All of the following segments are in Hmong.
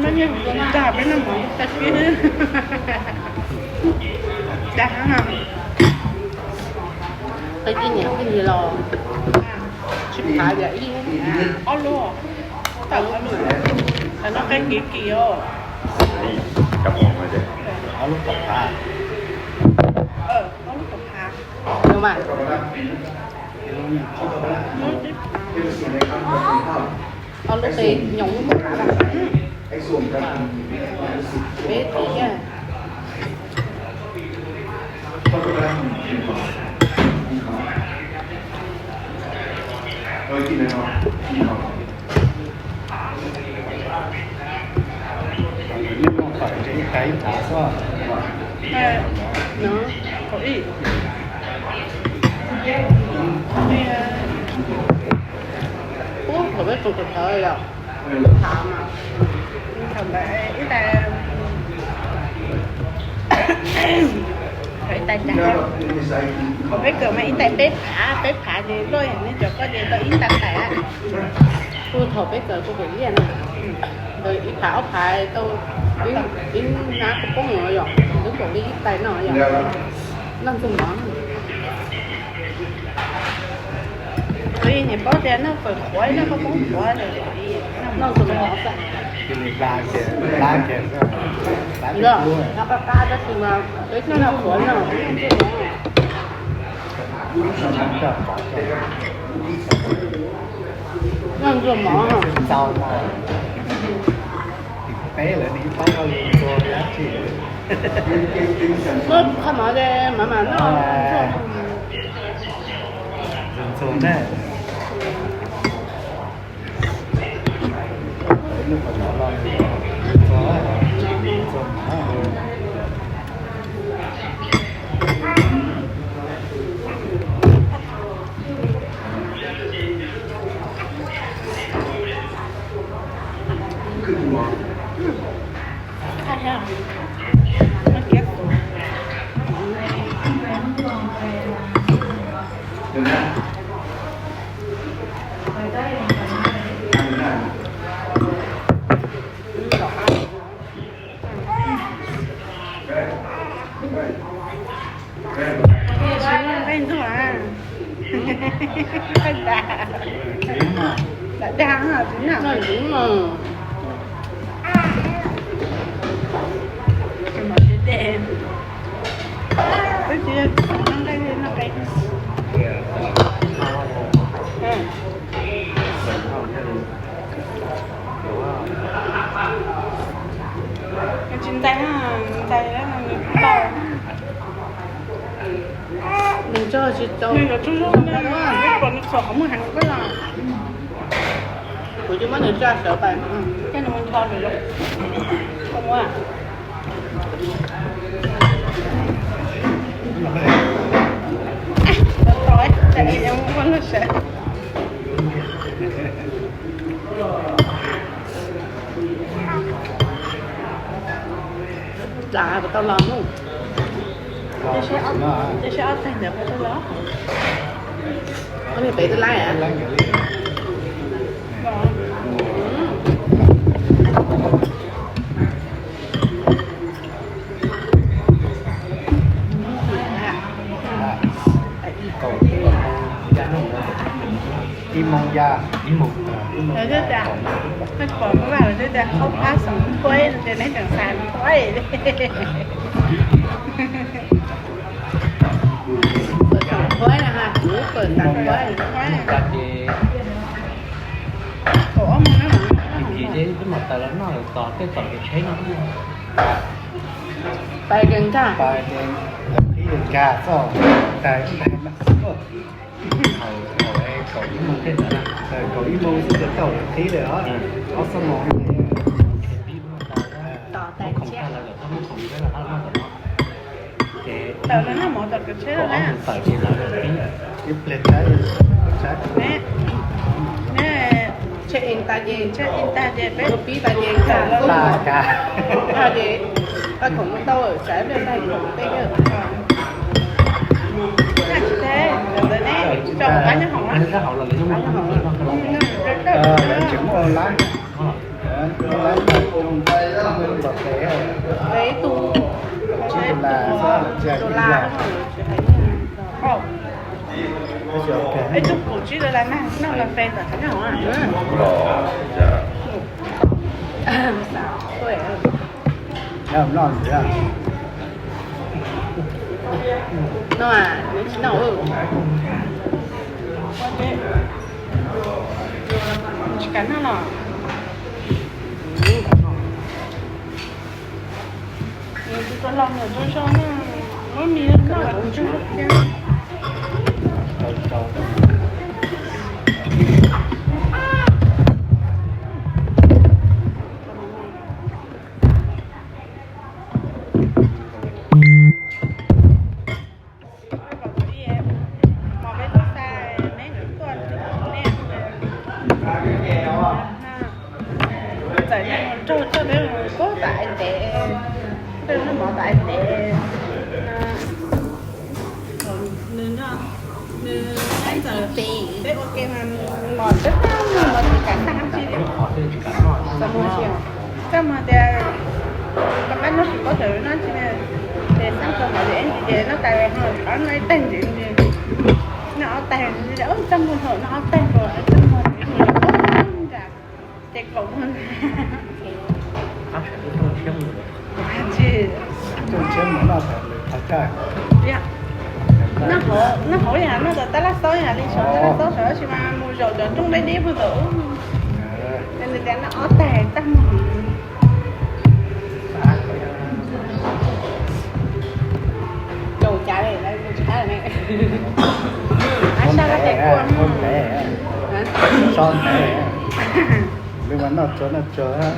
Peb nyiam tag peb noj mov tag kis. Dag heev. Qee tib niam pheej yig los tsis phav yam ib ob lub, tawm ob lub, no qee kiv kiv os. Ob lub tom phav. Ob lub tom phav. Ob lub qe nyoos lub tom phav. Peb kiv. Ub, thaum peb tseem tawv tawv yom, thaum mas, thaum ntawd ib tais, thaum ib tais cas, thaum peb kawm mas ib tais peb phav, peb phav ces luaj yog nej cov koj ces tau ib tais tais. Kuv thaum peb kawm kuv kawm liaj na, ntawd ib phav ob phav tau ib nab kuv poob no yom, twb npaum li ib tais no yom, noj ntxuag mov. Niam paub tias noj fawm qhuav, noj khaub poob qhuav, noj ntxuag mov xwb. Qab qab tab sis mas peb noj qhuav no. Noj ntxuag mov. Tim peb lawv nim paub ua li ntxuag dab tsi. Muab qhov no ces mam mam noj. Ntxuag ntxuag ne. Nqaij ntug a. Dag, dag, dag. Tsis ntais, ntais nws tau. Nws tso tsis tau. Nws yuav tsuj zuj, nws pom nws txhom qhov muag heev koj los. Kuv coj muab nws tsa sawv pais, coj nws mus ncho nws zoo. Koj muab. Tau, tau, tau, muab lub sawv. Las puas tau los hnub? Ces seb ob teg ntawd puas tau los. Ob niag pem twb laib a. Ib moos ya, ib moos, ib moos. Lawv twb tias, nej pom lawv twb tias qhaub phab xoom thuaib no ces neb tseem xav thuaib li. Xoom thuaib na ha, kuv pawm tas thuaib. Pais kev nkag, nkag txoj, kaum ib moos xwb ces tau lawv qhib lawm os, ob xuab moos. Tawm lawv noj mov tom kev tsheb na. Ib pliag tshaib, tshaib. Neb check in tas ces, check in tas ces peb pib tas ces nkag los, nkag ces paj khoom mus tau, tsam ib pliag tag khoom tej yawg. Tsis tau, ntawd neb tso qab nyob hauv, qab nyob hauv. Lawv tseem muaj lab. Tus, tus las, tus kaum tsib dollar mas noj cà phê ntawm qhov no. No, nws tsis noj. Tsis kam noj los. Nws tsis tau los nws tso so na, muab mis noj los tso so thiab. Txawm nws mus raug txoj peb mus kub tas ais ntev, raug noj mov tas ais ntev. Nws, nws, peb ua ke mas mos txawj mos tsis kam tag tsi li. Txaj muag tias koj pab noj tsis paub tawm noj tsi, ces xab kawg nkaus li es ces noj tas ho rov noj ib tag ntxiv, noj ob tag, txaj muag thaum noj ob tag nkaus txaj muag mus nram ces kaum muag ntag. Noj hauv yam noj tas tab laj xaub yam li saum tab laj xaub saum tab sis mas mus zaum cov rooj deb deb puag ntawd. Nws tias noj ob tag txaj muag. Caum cas li, tsis qab ne. Ab, sab lab tes kua no. Sab tes. Lwm mas noj tsuag noj tsuag.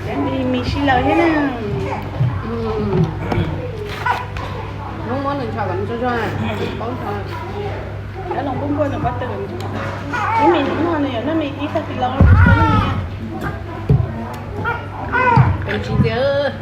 Cov mis sib laws thiab na. Hnub muab nws ntshav kom nws tsuag tsuag, paub ntshav. Cov los npuaj npuaj nws pob tw. Lub mis noj nws yog noj mis ib tag kis los. Peb tsis tias.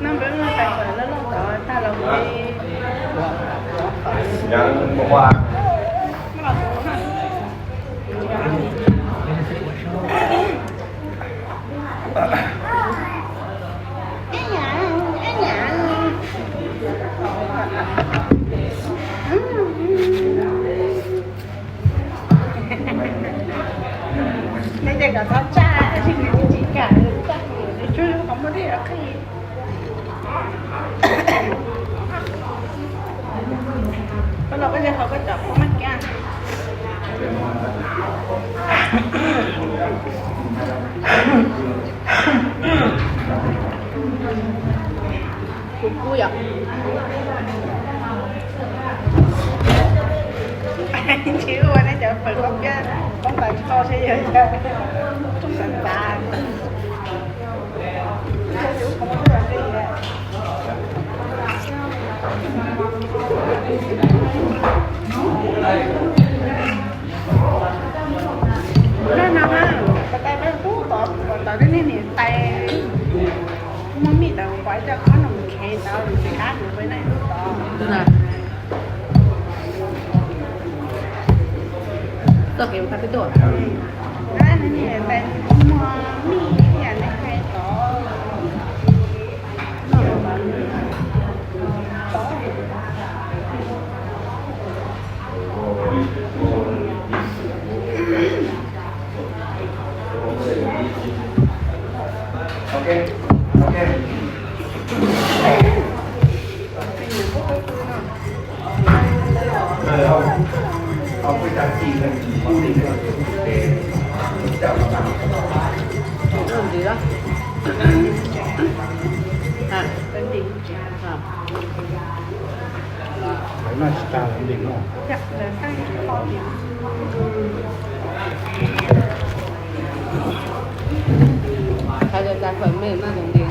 No npawg no tais fawm loj loj tod tag los mus li. Neb ces kom txhob tsa, tab sis nws tsis kam tsa, nws tsuas yog qhov muag thiab qhij. Koj los koj nce qhov koj cov kua maj kiab. Kuv kub yom. Tsis ua nej cov fawm koj kiab poob tas tsis tau seb yog cas. Tsoom xav xav. Lub no ha, ko tais peb tub tod, tod nej niam tais muaj mij tawm nquav coj qhob no mus khev tod, nws tsis qab nws peb nej tub tod. Txoj kev mus tag peb tuaj. Nej niam tais muaj mij ib yam nej hais tod. Lawv noj tsis tag lawv ntim no. Hais tias tas fawm me noj tus ntim.